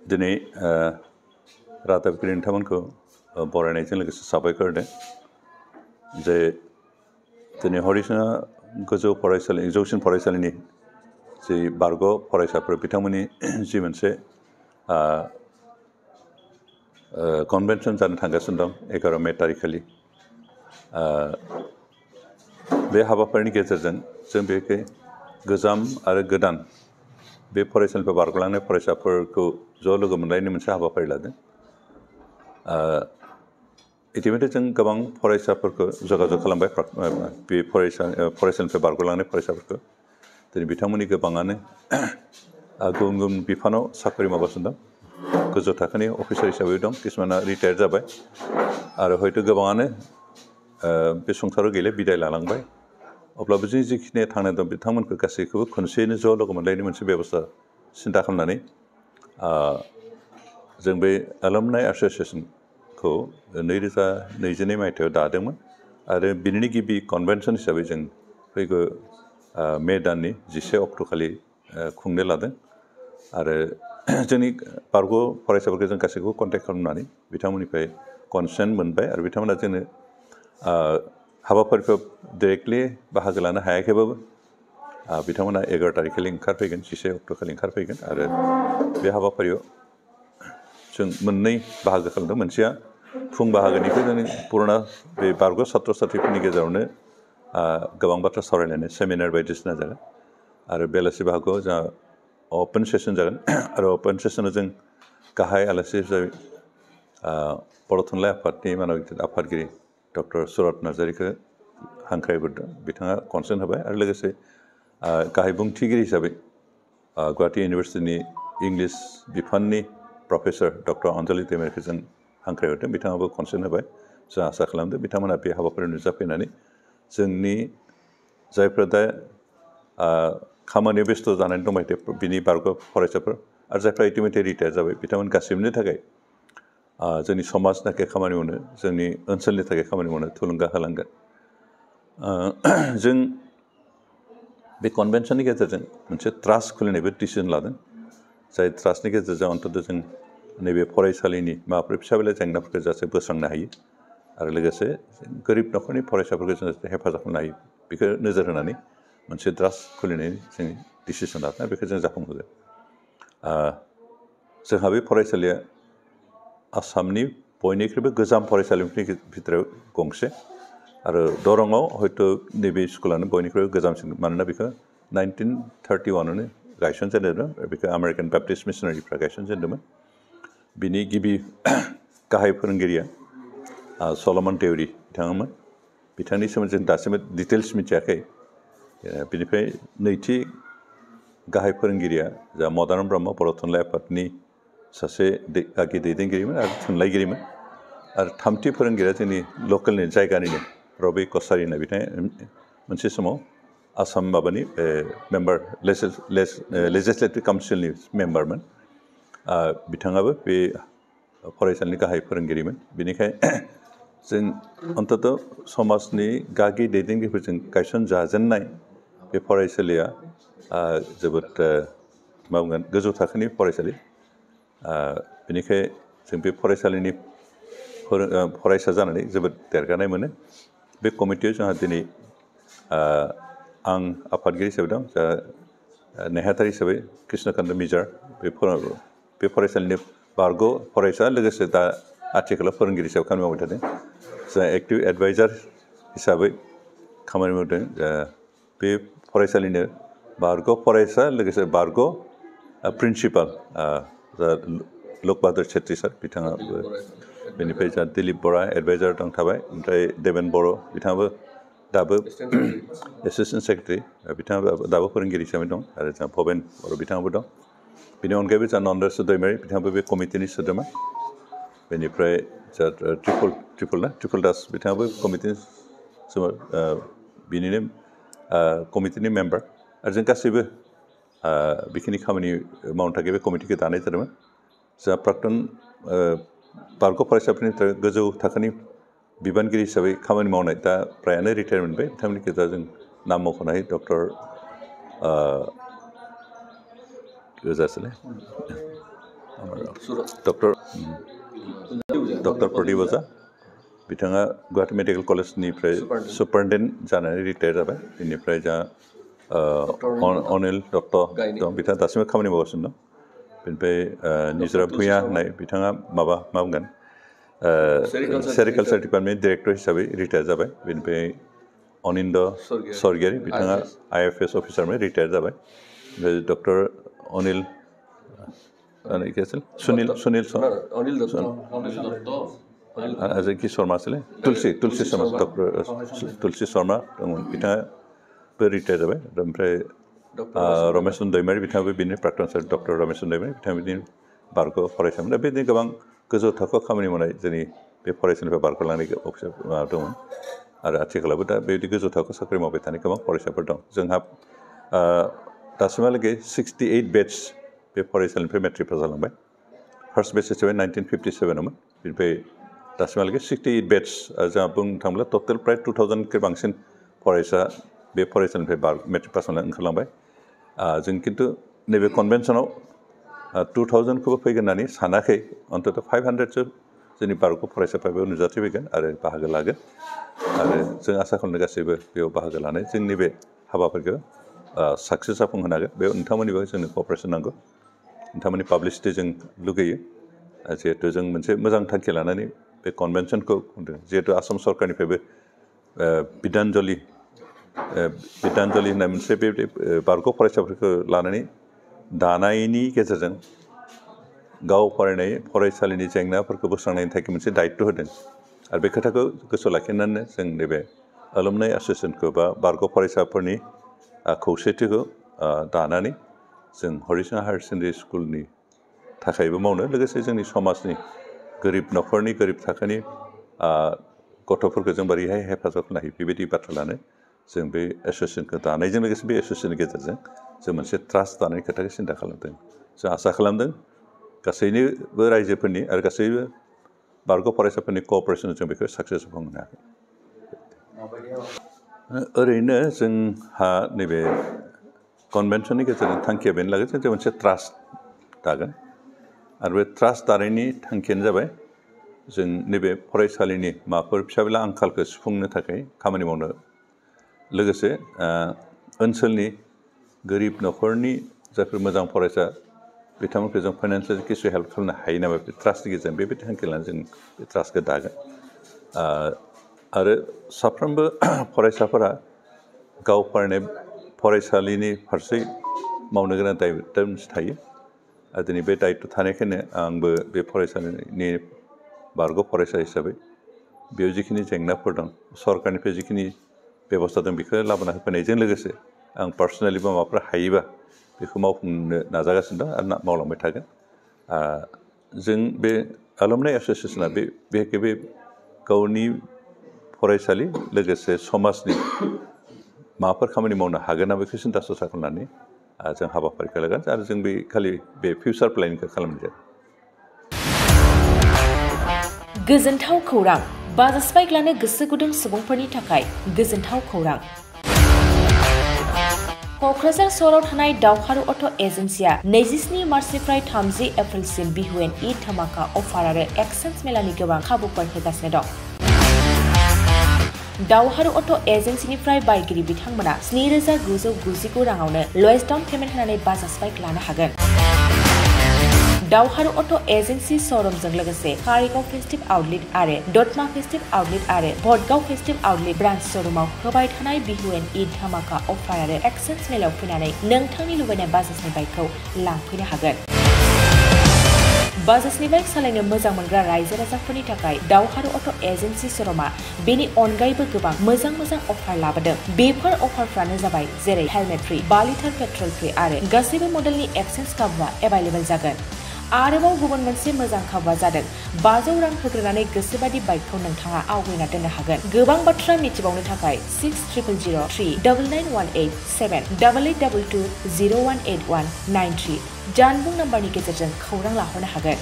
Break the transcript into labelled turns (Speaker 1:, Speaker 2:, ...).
Speaker 1: दिनै रादाबगिरि नोंथांमोनखौ बरायनायजों लोगोसे साबायखर होदों जे दिनै हरिसिङा गोजौ फरायसालि जौसिन फरायसालिनि जि बारग' फरायसाफोर बिथांमोननि जि मोनसे कनभेनसन जानो थांगासिनो दं 11 मे तारिखखालि बे हाबाफारिनि गेजेरजों जों बेखौ गोजाम आरो गोदान बे फरायसालिनिफ्राय बारग'लांनाय फरायसाफोरखौ ज' लोगो मोनलायनो मोनसे हाबाफारि लादों इतिमধ্যे जों गोबां फरायसाफोरखौ जगाजग खालामबाय बे फरायसालिनिफ्राय बारग'लांनाय फरायसाफोरखौ दिनै बिथांमोननि गोबाङानो गुबुन गुबुन बिफानाव साख्रि मावगासिनो दं गोजौ थाखोनि अफिसार हिसाबै दं किसुमाना रिटायार जाबाय आरो हयथ' गोबाङानो बे संसाराव गैले बिदाय लालांबाय अब्लाबो जों जिखिनि थांना दं बिथांमोनखौ गासैखौबो खनसेयैनो ज' लोगो मोनलायनो मोनसे बेबस्था सिन्था खालामनानै जों बे एलुमनाइ एस'सियेसनखौ 2022 मायथाइयाव दादोंमोन आरो बिनिनो गिबि कनभेनसन हिसाबै जों फैगौ मे दाननि 10 अक्ट'खालि खुंनो लादों आरो जोंनि बारग' फरायसाफोरखौ जों गासैखौबो कन्टेक्ट खालामनानै बिथांमोननिफ्राय कनसेन्ट मोनबाय आरो बिथांमोना जोंनो हाबाफारिखौ डाइरेक्टलि बाहागो लानो हायाखैबाबो बिथांमोना 11 तारिखखालि ओंखारफैगोन 10 अक्ट'खालि ओंखारफैगोन आरो बे हाबाफारियाव जों मोननै बाहागो खालामदों मोनसेया फुं बाहागोनिखौ जोंनि पुराना बे बारग' सात्र साथ्रिफोरनि गेजेरावनो गोबां बाथ्रा सावरायलायनाय सेमिनार बायदिसिना जागोन आरो बेलासि बाहागोआव जोंहा अपेन सेसन जागोन आरो अपेन सेसनाव जों गाहाय आलासि हिसाबै बर' थुनलाइ आफादनि मानद आफादगिरि डक्टर सुरत नार्जारिखौ हांख्रायहरदों बिथाङा कनसेन्ट होबाय आरो लोगोसे गाहाय बुंथिगिरि हिसाबै गुवाहाटी इउनिभार्सिटिनि इंलिस बिफाननि प्रफेसर डक्टर अन्जलि दैमारिखौ जों हांख्रायहरदों बिथाङाबो कनसेन्ट होबाय जों आसा खालामदों बिथांमोना बे हाबाफारियाव नुजाफैनानै जोंनि जायफ्रा दा खामानियाव बेस्थ' जानानै दंबाय बिनि बारग' फरायसाफोर आरो जायफ्रा इतिमধ্যे रिटायार जाबाय बिथांमोन गासैबोनि थाखाय जोंनि समाजनि थाखाय खामानि मावनो जोंनि ओनसोलनि थाखाय खामानि मावनो थुलुंगा होलांगोन जों बे कनभेनसननि गेजेरजों मोनसे ट्रास्ट खुलिनायबो डिसिजन लादों जाय ट्रास्टनि गेजेरजों अन्तत जों नैबे फरायसालिनि माबाफोर फिसा फिला जेंनाफोरखौ जाहाथे बोस्रांनो हायो आरो लोगोसे गोरिब न'खरनि फरायसाफोरखौ जों हेफाजाब होनो हायो बेखौ नोजोर होनानै मोनसे ट्रास्ट खुलिनायनि जोंनि डिसिसन लादों बेखौ जों जाफुंहोगोन जोंहा बे फरायसालिया आसामनि बयनिख्रुइबो गोजाम फरायसालिफोरनि भितराव गंसे आरो दरंआव हयथ' नैबे स्कुलानो बयनिख्रुइबो गोजामसिन मानोना बेखौ 1931आवनो गायसनजेनदों बेखौ आमेरिकान बेप्टिस्ट मिशनारिफ्रा गायसनजेनदोंमोन बिनि गिबि गाहाय फोरोंगिरिया सलमन देउरि बिथाङामोन बिथांनि सोमोन्दै जों दासिमबो डिटेल्स मिथियाखै बिनिफ्राय नैथि गाहाय फोरोंगिरिया जा मदाराम ब्रह्म बर' थुनलाइ आफादनि सासे गागि दैदेनगिरिमोन आरो थुनलाइगिरिमोन आरो थामथि फोरोंगिरिया जोंनि लकेलनि जायगानिनो रबि कसारि होननाय बिथाङा मोनसे समाव आसाम माबानि मेम्बार लेजिस्लेटिभ काउन्सिलनि मेम्बारमोन बिथाङाबो बे फरायसालिनि गाहाय फोरोंगिरिमोन बेनिखायनो जों अन्तत समाजनि गागि दैदेनगिरिफोरजों गायसनजाजेननाय बे फरायसालिया जोबोद मा बुंगोन गोजौ थाखोनि फरायसालि बेनिखायनो जों बे फरायसालिनि फरायसा जानानै जोबोद देरगानाय मोनो बे कमिटियाव जोंहा दिनै आं आफादगिरि हिसाबै दं जा नेहाथारि हिसाबै कृष्णकान्त मिजार बे फरायसालिनि बारग' फरायसा लोगोसे दा आथिखालाव फोरोंगिरि हिसाबै खामानि मावबाय थादों जोंहा एक्टिभ एडभाइजार हिसाबै खामानि मावदों बे फरायसालिनो बारग' फरायसा लोगोसे बारग' प्रिन्सिपाल लक बाहादुर छेत्री सार बिथाङाबो बेनिफ्राय जोंहा दिलीप बरा एडभाइजार दं थाबाय ओमफ्राय देबेन बर' बिथाङाबो दाबो एसिस्टेन्ट सेक्रेटारि बिथाङाबो दाबो फोरोंगिरि हिसाबै दं आरो जोंहा भबेन बर' बिथाङाबो दं बेनि अनगायैबो जोंहा नन्देस्वर दैमारि बिथाङाबो बे कमिटिनि सोद्रोमा बेनिफ्राय जोंहा ट्रिपल दास बिथाङाबो कमिटिनि बिनिनो कमिटिनि मेम्बार आरो जों गासैबो बेखिनि खामानि मावनो थाखाय बे कमिटिखौ दानाय जादोंमोन जोंहा प्राक्तन बारग' फरायसाफोरनि थाखाय गोजौ थाखोनि बिबानगिरि हिसाबै खामानि मावनाय दा फ्रायानो रिटायार मोनबाय बिथांमोननि गेजेराव जों नाम मख'नाय डक्टर गोजासोलाय डक्टर प्रदीप ओझा बिथाङा गुवाहाटी मेडिकेल कलेजनिफ्राय सुपारिनटेन्डेन्ट जानानै रिटायार जाबाय बेनिफ्राय जा अनिल दत्त दं बिथाङा दासिमबो खामानि मावगासिनो दं बेनिफ्राय निजरा भुइया होननाय बिथाङा माबा मा बुंगोन सेरिकालचार डिपार्टमेन्ट डिरेक्टर हिसाबै रिटायार जाबाय बेनिफ्राय अनिन्द स्वर्गियारी बिथाङा IFS अफिसारमोन रिटायार जाबाय ओमफ्राय डक्टर अनिल सुनिल की शर्मा आसले तुलसी शर्मा डक्टर तुलसी शर्मा दंमोन बिथाङाबो रिटायार जाबाय ओमफ्राय रमेश दैमारी बिथाङाबो बिनि प्राक्तन सार डक्टर रमेश दैमारी बिथाङा बिदिनो बारग' फरायसामोन दा बेदिनो गोबां गोजौ थाखोआव खामानि मावनाय जोंनि बे फरायसालिनिफ्राय बारग'लांनाय अफिसार दंमोन आरो आथिखालावबो दा बेबायदि गोजौ थाखोआव साख्रि मावबाय थानाय गोबां फरायसाफोर दं जोंहा दासिमहालागै 68 बेच बे फरायसालिनिफ्राय मेट्रिक पास जालांबाय फार्स्ट बेच हिसाबै 1957आवमोन बेनिफ्राय दासिमहालागै 68 बेच जोंहा बुंनो थाङोब्ला टटेल प्राय 2000 बांसिन फरायसा बे फरायसालिनिफ्राय मेट्रिक पास जानानै ओंखारलांबाय जों खिन्थु नैबे कनभेनसनाव 2000खौबो फैगोन होननानै सानाखै अन्तत 500सो जोंनि बारग' फरायसाफ्रा बेयाव नुजाथिफैगोन आरो बाहागो लागोन आरो जों आसा खालामनो गासैबो बेयाव बाहागो लानाय जोंनि बे हाबाफोरखौ साक्सेस जाफुंहोनो हागोन बेयाव नोंथांमोननिबो जोंनो क'पारेसन नांगौ नोंथांमोननि पाब्लिसिटि जों लुगैयो जिहेतु जों मोनसे मोजां थांखि लानानै बे कनभेनसनखौ खुंदों जिहेतु आसाम सरकारनिफ्रायबो बिधानजलि होननाय मोनसे बे बारग' फरायसाफोरखौ लानानै दानायनि गेजेरजों गाव फरायनाय फरायसालिनि जेंनाफोरखौ बोस्रांनायनि थाखाय मोनसे दायित्व होदों आरो बे खोथाखौ गोसोआव लाखिनानै जों नैबे एलुमनाइ एस'सियेसनखौ बा बारग' फरायसाफोरनि खौसेथिखौ दानानै जों हरिसिं हायार सेकेन्डारि स्कुलनि थाखायबो मावनो लोगोसे जोंनि समाजनि गोरिब न'खरनि गोरिब थाखोनि गथ'फोरखौ जों बोरैहाय हेफाजाब होनो हायो बेबायदि बाथ्रा लानो जों बे एस'सियेसनखौ दानायजों लोगोसे बे एस'सियेसननि गेजेरजों जों मोनसे ट्रास्ट दानायनि खोथाखौ सिन्था खालामदों जों आसा खालामदों गासैनिबो रायजोफोरनि आरो गासैबो बारग' फरायसाफोरनि क'पारेसनजों जों बेखौ साक्सेस जाफुंहोनो हागोन ओरैनो जोंहा नैबे कनभेनसननि गेजेरजों थांखिया बेनो लागोन जों मोनसे ट्रास्ट दागोन आरो बे ट्रास्ट दानायनि थांखियानो जाबाय जों नैबे फरायसालिनि माबाफोर फिसा फिला आंखालखौ सुफुंनो थाखाय खामानि मावनो लोगोसे ओनसोलनि गोरिब न'खरनि जायफोर मोजां फरायसा बिथांमोनखौ जों फाइनान्सियेल किसु हेल्प खालामनो हायो नामा बे ट्रास्टनि गेजेरजों बेबायदि थांखि लानानै जों बे ट्रास्टखौ दागोन आरो साफ्रोमबो फरायसाफोरा गाव फरायनाय फरायसालिनि फारसे मावनो गोनां दायित्व मोनसे थायो आरो दिनै बे दायित्व थानायखायनो आंबो बे फरायसालिनि बारग' फरायसा हिसाबै बेयाव जिखिनि जेंनाफोर दं सरकारनिफ्राय जिखिनि बेबस्था दं बेखौ लाबोना होफैनायजों लोगोसे आं पार्सनेलिबो माबाफोर हायोबा बेखौ मावफुंनो नाजागासिनो दं आरो मावलांबाय थागोन जों बे एलुमनाइ एस'सियेसना बे गावनि फरायसालि लोगोसे समाजनि माबाफोर खामानि मावनो हागोन ना बेखौ सिन्था सरसा खालामनानै जों हाबाफारिखौ लागोन आरो जों बे खालि बे फिउचार प्लेनिंखौ खालामनाय जागोन
Speaker 2: गोजोनथाव खौरां बाजाज बाइक लानो गोसो गुदुं सुबुंफोरनि थाखाय गोजोनथाव खौरां क'क्राझार सहराव थानाय दावहारु अट' एजेन्सिया 27 मार्चनिफ्राय 30 एप्रिलसिम बिहु एन्ड ईद धमाका अफार आरो एक्सचेन्ज मेलानि गोबां खाबुफोर होगासिनो दं दावहारु अट' एजेन्सिनिफ्राय बायगिरि बिथांमोना 7,999 राङावनो लवेस्ट डाउन पेमेन्ट होनानै बाजाज बाइक लानो हागोन दावहारु अट' एजेन्सि श'रुमजों लोगोसे कारिगाव फेस्टिभ आउटलेट आरो दतमा फेस्टिभ आउटलेट आरो भटगाव फेस्टिभ आउटलेट ब्रान्च श'रुमाव होबाय थानाय बिहु एन्ड ईद धमाका अफार आरो एक्सचेन्ज मेलायाव फैनानै नोंथांनि लुबैनाय बाजाजनि बाइकखौ लांफैनो हागोन बाजाजनि बाइक सालायनो मोजां मोनग्रा रायजो राजाफोरनि थाखाय दावहारु अट' एजेन्सि श'रुमा बेनि अनगायैबो गोबां मोजां अफार लाबोदों बेफोर अफारफ्रानो जाबाय जेरै helmet free 5 litre petrol free आरो गासैबो मडेलनि एक्सचेन्ज खाबुआ एभेलेबल जागोन आरोबाव गुबुन मोनसे मोजां खाबुआ जादों 500 रां होग्रोनानै गोसोबादि बाइकखौ नोंथाङा आवगायना दोननो हागोन गोबां बाथ्रा मिथिबावनो थाखाय 600039878822018193 जानबुं नाम्बारनि गेजेरजों खौरां लाहरनो हागोन